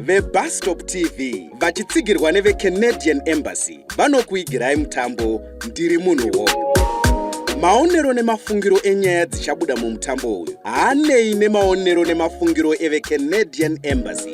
VeBustop TV vachitsigirwa neveCanadian Embassy vanokuigirai mutambo Ndiri Munhuwo. Maonero nemafungiro enyaya dzichabuda mumutambo uyu haanei nemaonero nemafungiro eveCanadian Embassy.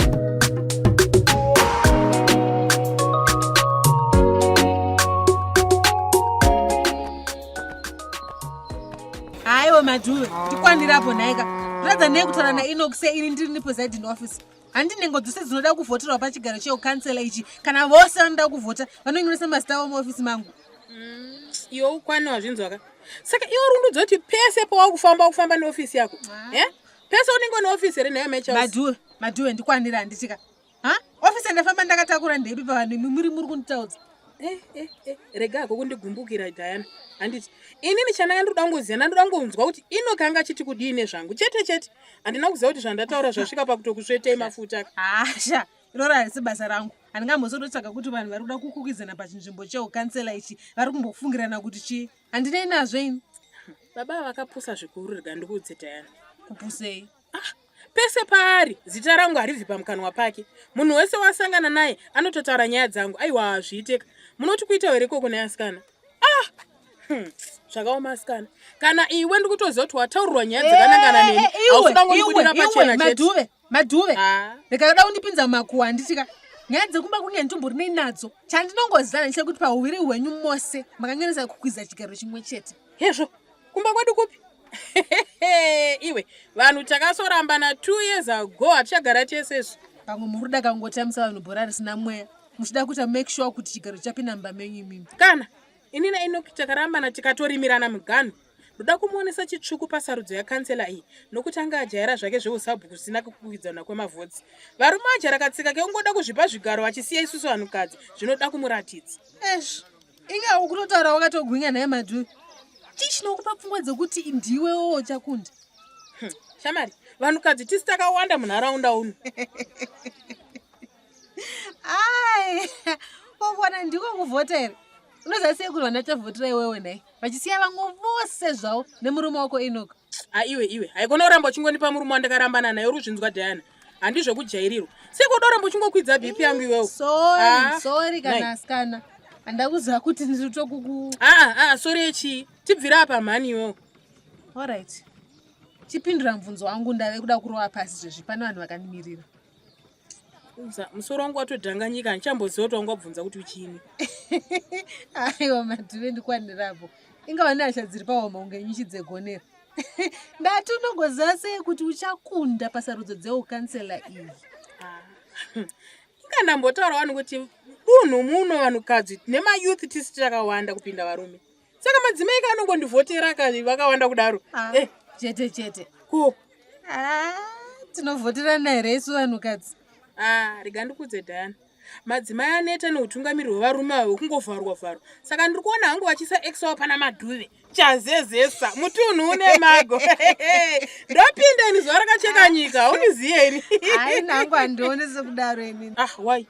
Haiwa Madhuve, ndikwanirapo nhaika. Rather nei kutaura naEnoch seini ndiri nepresiding officer. Handi nhengo dzose dzinoda kuvhoterwa pachigaro cheukansela ichi kana vose vanoda kuvhota vanonyoresa mazita avo muofisi mangu. Iwe ukwane wazvinzwaka. Saka iwe uri kundiudza kuti pese pawakufamba wakufamba neofisi yako. Ah. Eh? Pese unenge une ofisi here nhaiwe mai Charles? Madhuve, Madhuve ndikwanira handitika. Ha? Ofisi yandafamba ndakatakura ndeipi pavanhu imi muri muri kunditaudza? Eh, eh, eh, rega hako kundigumbukira Diana. Handiti inini chandanga ndinoda kungoziva ndandoda kungonzwa kuti Enoch anga achiti kudii nezvangu chete chete. Handina kuziva kuti zvandataura zvasvika pakutokusvetei mafuta. Hasha, iroro harisi basa rangu. Handingambozototsvaga kuti vanhu vari kuda kukukidzana pachinzvimbo cheukansela ichi vari kumbofungirana kuti chii. Handinei nazvo ini. Baba vakapusa zvikuru rega ndikuudze Diana. Kupusei? Ah, pese paari zita rangu haribvi pamukanwa pake munhu wese wasangana naye anototaura nyaya dzangu aiwa hazviiteka munoti kuita here ikoko neasikana ah hmm, zvakaoma asikana kana iwe ndikutoziva kuti wataurirwa nyaya dzakanangana neni eh, eh, hausuda ngondibudira pachena madhuve madhuve ah. ndikada kundipinza mumakuwa handitika nyaya dzekumba kunge nditombori nei nadzo chandinongoziva ndechekuti pauviri hwenyu mose makanyanisa kukwiza chigaro chimwe chete hezvo kumba kwedu kupi iwe vanhu takasorambana two years ago hatichagara tese isu pamwe muri kuda kangotambisa vanhu bhora risina mweya muchida kuita make sure kuti chigaro chapinda mumba menyu imimi kana ini naenoki takarambana tikatorimirana muganhu ndoda kumuonesa chitsvuku pasarudzo yakansela iyi nokuti anga ajaira zvake zveusabhuku zvisina kukwikwidzana kwemavhotsi varume ajaira katsika kekungoda kuzvipa zvigaro vachisiya isusu vanhukadzi zvinoda kumuratidza ezvo Inga ukutotaura wakatogwinya nhai Madhu. Chii chinokupa pfungwa dzekuti ndiwe wowo chakunda? Hmm, shamari, vanhukadzi tisi takawanda munharaunda uno. Ai, kokwana ndiko kuvhota here? Unoziva sei kuti vanhu vachavhotera iwewe nhai? Vachisiya vamwe vose zvavo nemurume wako Enoch. Ah, iwe iwe, haikona kuramba uchingondipa murume wandakarambana naye uri kuzvinzwa Diana. Handizvekujairirwa. Seko uda kuramba uchingokwidza BP yangu iwewe. Sorry, ah, sorry kana asikana. Handakuziva kuti ndiri tokuku. Ah, ah, sorry yechii? Tibvire apa mhani iwewe. All right. Chipindura mubvunzo wangu ndave kuda kurova pasi zvezvi pane vanhu vakandimirira. Musoro wangu watodhanganyika handichamboziva kuti wanga wabvunza kuti uchini. Aiwa madhuve ndikwanirapo. Inga vane hasha dziri pahoma kunge nyuchi dzegonera. Ndati unongoziva sei kuti uchakunda pasarudzo dzeukansela iyi? Ah. Inga ndambotaura wani kuti dunhu muno vanhukadzi nemayouth tisi takawanda kupinda varume. Saka madzimai ka anongondivhotera ka vakawanda kudaro. Ah, eh. Chete chete. Ko. Ah, tinovhoterana here isu vanhukadzi? Ah, rega ndikudze Diana. Madzimai aneta neutungamiriri hwevarume ava hwekungovharwa vharwa. Saka ndiri kuona hangu vachiisa ex wavo pana Madhuve. Chazezesa mutunhu une mago. Ndopinda ini zuva rakacheka nyika hauniziye ini. Hayi nangu handione sekudaro ini. Ah, why?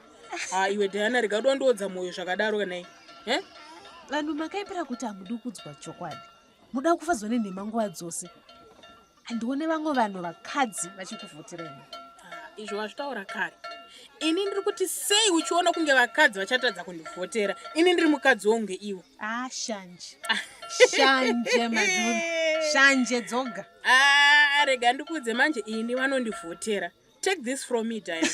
Ah, iwe Diana rega udondiodza moyo zvakadaro kana iyi. Eh? Vanhu makaipira kuti hamudi kudzwa chokwadi. Muda kufadzwa nenhema nguva dzose. Handione vamwe vanhu vakadzi vachikuvhotera ini. Ah, izvo wazvitaura kare. Ini ndiri kuti sei uchiona kunge vakadzi vachatadza kundivhotera? Ini ndiri mukadzi wonge iwe. Ah, shanje. Shanje madhuri. Shanje dzoga. Ah, rega ndikuudze manje ini vanondivhotera. Take this from me, Diana.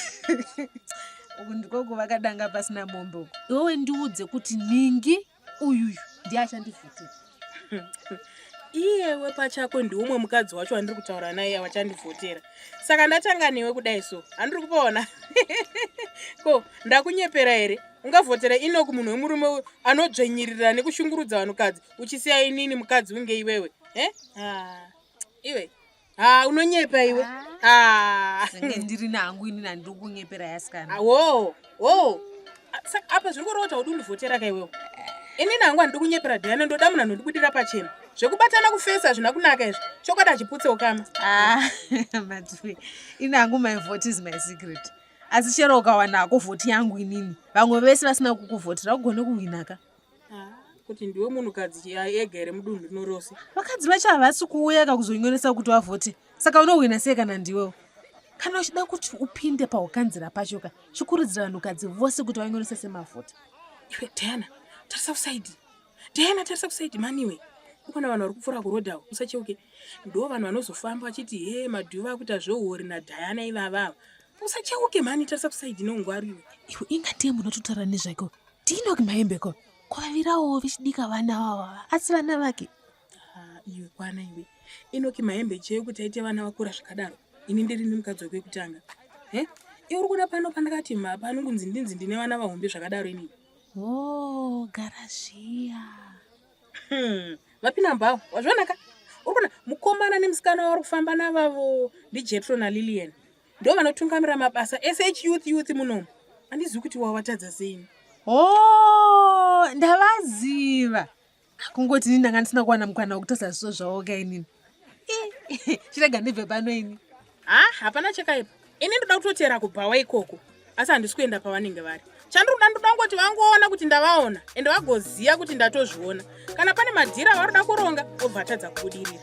Uku ndiko kuvaka danga pasina mombe uku. Iwewe ndiudze kuti ningi uyuyu ndiye achandivhotera. Iyewe pachako ndiumwe mukadzi wacho wandiri kutaura naye wachandivhotera. Saka ndatanga newe kudai so. Handiri kupaona. Ko, ndakunyepera here? Ungavhotera Enoch munhu wemurume anodzvenyirira nekushungurudza vanhukadzi uchisiya inini mukadzi unge iwewe? Eh? Ah. Iwe. Ah, unonyepa iwe. Ah. Senge ndiri nangu ini nandiri kunyepera yasikana. Ah, wo. Wo. Ah, saka apa zviri kureva kuti haudi kundivhotera ka iwewe. Ini nangu handidi kunyepera Diana ndoda munhu anondibudira pachena. Zvekubatana kufesa hazvina kunaka izvi. Chokwadi hachiputse ukama. Ah, Madhuve. Ini hangu my vote is my secret. Asi chero ukawana hako vhoti yangu inini. Vamwe vese vasina kukuvhotera ugone kuhwinaka. Ah, kuti ndiwe munhukadzi ega here mudunhu rino rose vakadzi vacho havasi kuuya ka kuzonyoresa kuti vavhote saka unohwina sei kana ndiwewo Kana uchida kuti upinde paukanzira pacho ka, chikurudzira vanhukadzi vose kuti vanyorese semavhota. Iwe Diana, tarisa kusaidi. Diana, tarisa kusaidi mani iwe. Ukona vanhu vari kupfuura kuroad avo, usacheuke. Ndo vanhu vanozofamba vachiti he madhuva akuita zvehuori naDiana ivava ava. Usacheuke mani, tarisa kusaidi neungwaru iwe. Iwe inga ndiye munototaura nezvake. Ndinoki Mahembe ko. Kwavirawo vechidika vana vava, asi vana vake. Ah, iwe kwana iwe. Inoki Mahembe chaiyo kuti aite vana vakura zvakadaro. Ini ndiri nemukadzi wake wekutanga. He? Iwe uri kuda pano pandakati mha pano kunzi ndinzi ndine vana vahombe zvakadaro inini. Oh, gara zviya. Vapinda mbawo, wazviona ka? Uri kuona mukomana nemusikana wauri kufamba navavo ndiJetro naLillian. Ndo vanotungamira mabasa ese echiyouth youth munomu. Handizivi kuti wavatadza sei. Oh, ndavaziva. Kungoti ini ndanga ndisina kuwana mukana wekutarisa zviso zvavo ka inini. Chirega ndibve pano ini. Ha, hapana chakaipa. Ini ndoda kutoteera kubhawa ikoko. Asi handisi kuenda pavanenge vari. Chandinoda ndoda kungoti vangoona kuti ndavaona ende vagoziva kuti ndatozviona. Kana pane madhira avari kuda kuronga obva atadza kubudirira.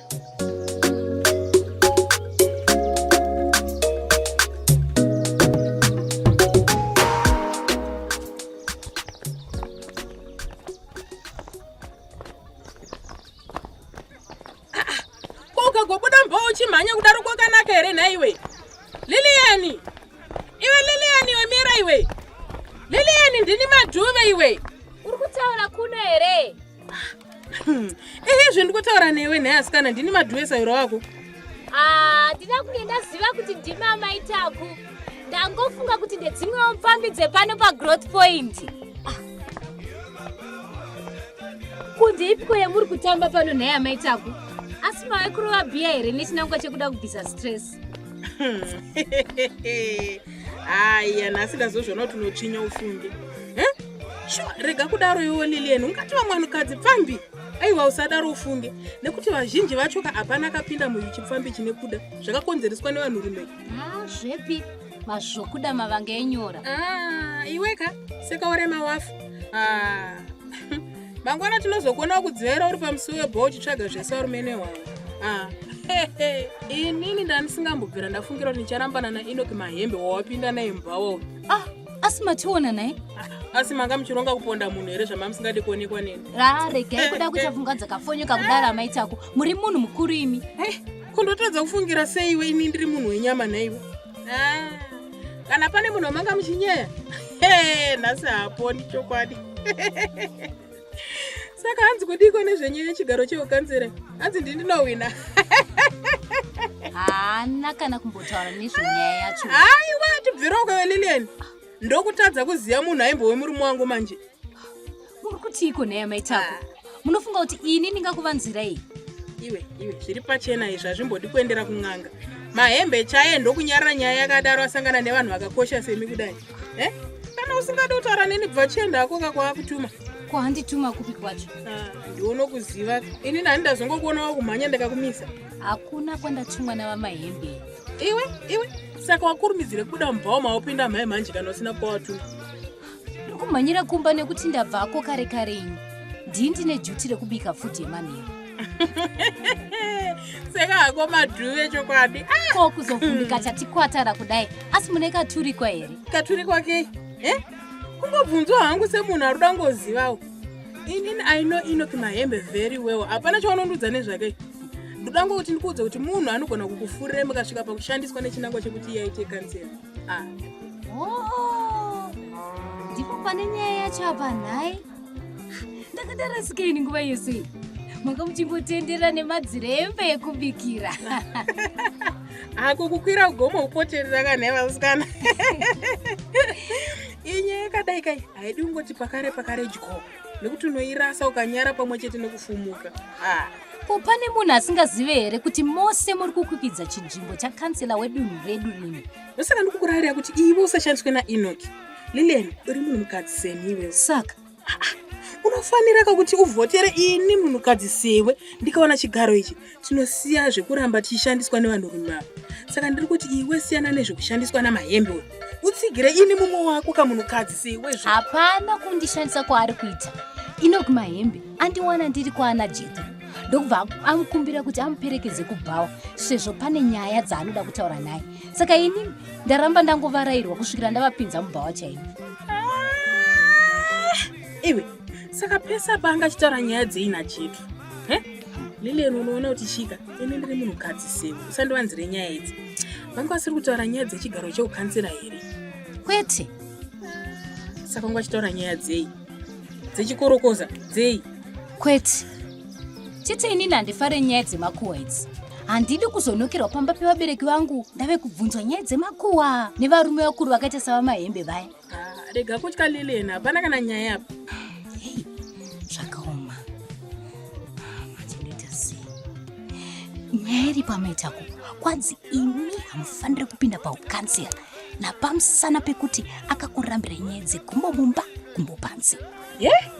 Ko ukagobuda mbo uchimhanya kudaro kwakanaka here nhaiwe? Lilian! Iwe Lilian iwe mira iwe! Lilian ndini Madhuve iwe! Uri kutaura kuno here? Ehe zve ndikutaura newe nhai asikana ndini Madhuve sairo wako. Ah, ndina kunge ndaziva kuti ndimi amai Taku. Ndangofunga kuti ndedzimwewo pfambi dzepano pagrowth point. Ah. Kundiipiko yamuri kutamba pano nhai amai Taku? Asi mave kurova bhiya here nechinangwa chekuda kubvisa stress? Aya nhasi ndazozviona kuti unotsvinya ufunge. Shuwa rega kudaro iwe Lilian, ungati vamwe vanhukadzi pfambi? Aiwa usadaro ufunge nekuti vazhinji vacho ka hapana akapinda muchipfambi chine kuda zvakakonzereswa nevanhurume. Ah, zvepi mazvokuda mavanga enyora. Ah, iwe ka seka warema wafa. Ah. Mangwana tinozokuona kudzivaira uri pamusiwo webhowa uchitsvaga zvese varume nehwavo. Ah. Inini ndandisingambobvira ndafungira kuti ndicharambana naEnoch Mahembe wawapinda naye mubhawa uyu. Ah, asi mationa naye? Asi manga muchironga kuponda munhu here zvamamusingadi kuonekwa neni? Ra, regai kuda kuita pfungwa dzakafonyoka kudaro amai Taku. Muri munhu mukuru imi. Hey, kundotadza kufungira sei iwe ini ndiri munhu wenyama nhaiwe? Ah, kana pane munhu wamanga muchinyeya? Hey, nhasi haaponi chokwadi. Saka hanzi kudiko nezvenyaya yechigaro cheukanzera? Hanzi ndini ndinowina. Haana kana kumbotaura nezvenyaya yacho. Aiwa, tibvira uko iwe Lilian. Ndokutadza kuziva munhu aimbove murume wangu manje. Muri kutiiko nhai amai Taku? Munofunga kuti ini ndingakuvanzirai? Iwe, iwe, zviri pachena izvi hazvimbodi kuendera kun'anga. Mahembe chaiye ndokunyarara nyaya yakadaro asangana nevanhu vakakosha semi kudai. Eh? Kana usingadi kutaura neni bva chienda hako ka kwaakutuma. Kwaandituma kupi kwacho? Ah, ndiwe unokuziva. Ini nani ndazongokuona wakumhanya ndakakumisa. Hakuna kwandatumwa navaMahembe. Iwe, iwe, saka wakurumidzire kubuda mubhawa maupinda mhai manje kana usina kwawatuma. Ndikumhanyira kumba nekuti ndabvako kare kare ini. Ndini ndine duty rekubika food yemanheru. Seka hako madhuve chokwadi. Ah! Ko kuzovhunduka chatikwatara kudai asi mune katurikwa here? Katurikwa kei? Eh? Kungobvunzwa hangu semunhu ari kuda kungozivawo. Inini I know Enoch Mahembe very well. Hapana chaunondiudza nezvake. Ndoda ngokuti ndikuudze kuti munhu anogona kukufurira mukasvika pakushandiswa nechinangwa chekuti iye aite kansela. Ah. Oh, ndipo pane nyaya yacho apa nhai. Ndakadarasika ini nguva yese iyi. Manga muchingotenderera nemadzirembe ekubikira. Ako kukwira gomo upoterera kanhai vasikana. Iyi nyaya yakadai kai haidi kungoti pakare pakare dyo nekuti unoirasa ukanyara pamwe chete nekufumuka. Ah. Ko pane munhu asingazive here kuti mose muri kukwikwidza chinzvimbo chakansela wedunhu redu rino? Ndosaka ndikukurayira kuti iwe usashandiswe naEnoch. Lilian, uri munhu mukadzi seni iwewe. Saka unofanira ka kuti uvhotere ini munhukadzi sewe ndikawana chigaro ichi tinosiya zvekuramba tichishandiswa nevanhurume ava. Saka ndiri kuti iwe siyana nezvekushandiswa namahembe uyu utsigire ini mumwe wako kamunhukadzi sewe zve. Hapana kundishandisa kwaari kuita. Enoch Mahembe andiwana ndiri kwaana Jethro. ndokubva amukumbira kuti amuperekedze kubhawa sezvo pane nyaya dzaanoda kutaura naye. Saka ini ndaramba ndangovarairwa kusvikira ndavapinza mubhawa chaimo. Iwe, saka pese apa anga achitaura nyaya dzei naJetro? He? Lilian, unoona kuti chika, ini ndiri munhukadzi sewe, usandivanzire nyaya idzi. Vanga vasiri kutaura nyaya dzechigaro cheukansela here? Kwete. Saka vanga vachitaura nyaya dzei? Dzechikorokoza dzei? Kwete. Chete inini handifare nyaya dzemakuhwa idzi. Handidi kuzonokerwa pamba pevabereki vangu ndave kubvunzwa nyaya dzemakuhwa nevarume vakuru vakaita savamahembe vaya. Ah, rega kutya Lilian, hapana kana nyaya apa. Hey, zvakaoma. Manje ndoita sei? Nyaya iri pamaitako kwanzi imi hamufaniri kupinda paukansela napamusana pekuti akakurambira nyaya dzegumbo mumba gumbo panze. Ye? Yeah?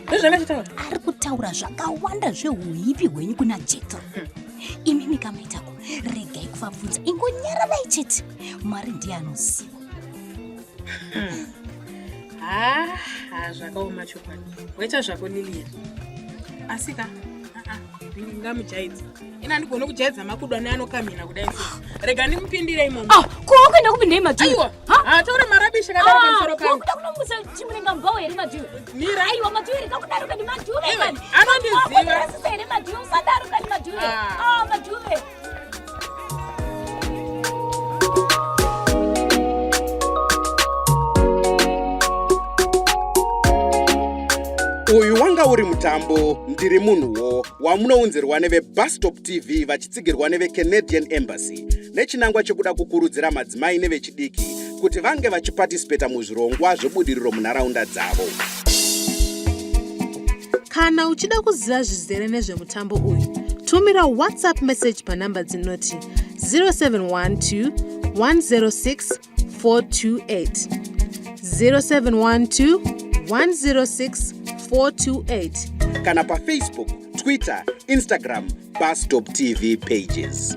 Ndozvanga Ari kutaura zvakawanda zvehuipi hwenyu kuna Jethro. Imi mikamaitako regai kuvabvunza ingonyararai chete. Mwari ndiye anoziva. Ha, ha, zvakaoma chokwadi. Waita zvako Lilian. Asika, ndingamujaidza. Ini handigoni kujaidza makudo ane anokamhina kudai so. Rega ndimupindire imomo. Ah, ko wakuenda kupinda imadhuwe? Aiwa. Ah, taura marabishi akadaro pamusoro pangu. Wakuda kunomutsa chimurenga mubhawa here madhuwe? Mira. Aiwa madhuwe rega kudaro kani madhuwe kani. Anondiziva. Wakundirasisa here madhuwe? Usadaro kani madhuwe. Ah. Ah, madhuwe. Uyu wanga uri mutambo Ndiri Munhuwo wamunounzirwa neveBustop TV vachitsigirwa neveCanadian Embassy nechinangwa chekuda kukurudzira madzimai nevechidiki kuti vange vachipatisipeta muzvirongwa zvebudiriro munharaunda dzavo. Kana uchida kuziva zvizere nezvemutambo uyu, tumira WhatsApp message panhamba dzinoti 0712 106 428, 0712 106 428 kana paFacebook, Twitter, Instagram, Bustop TV pages.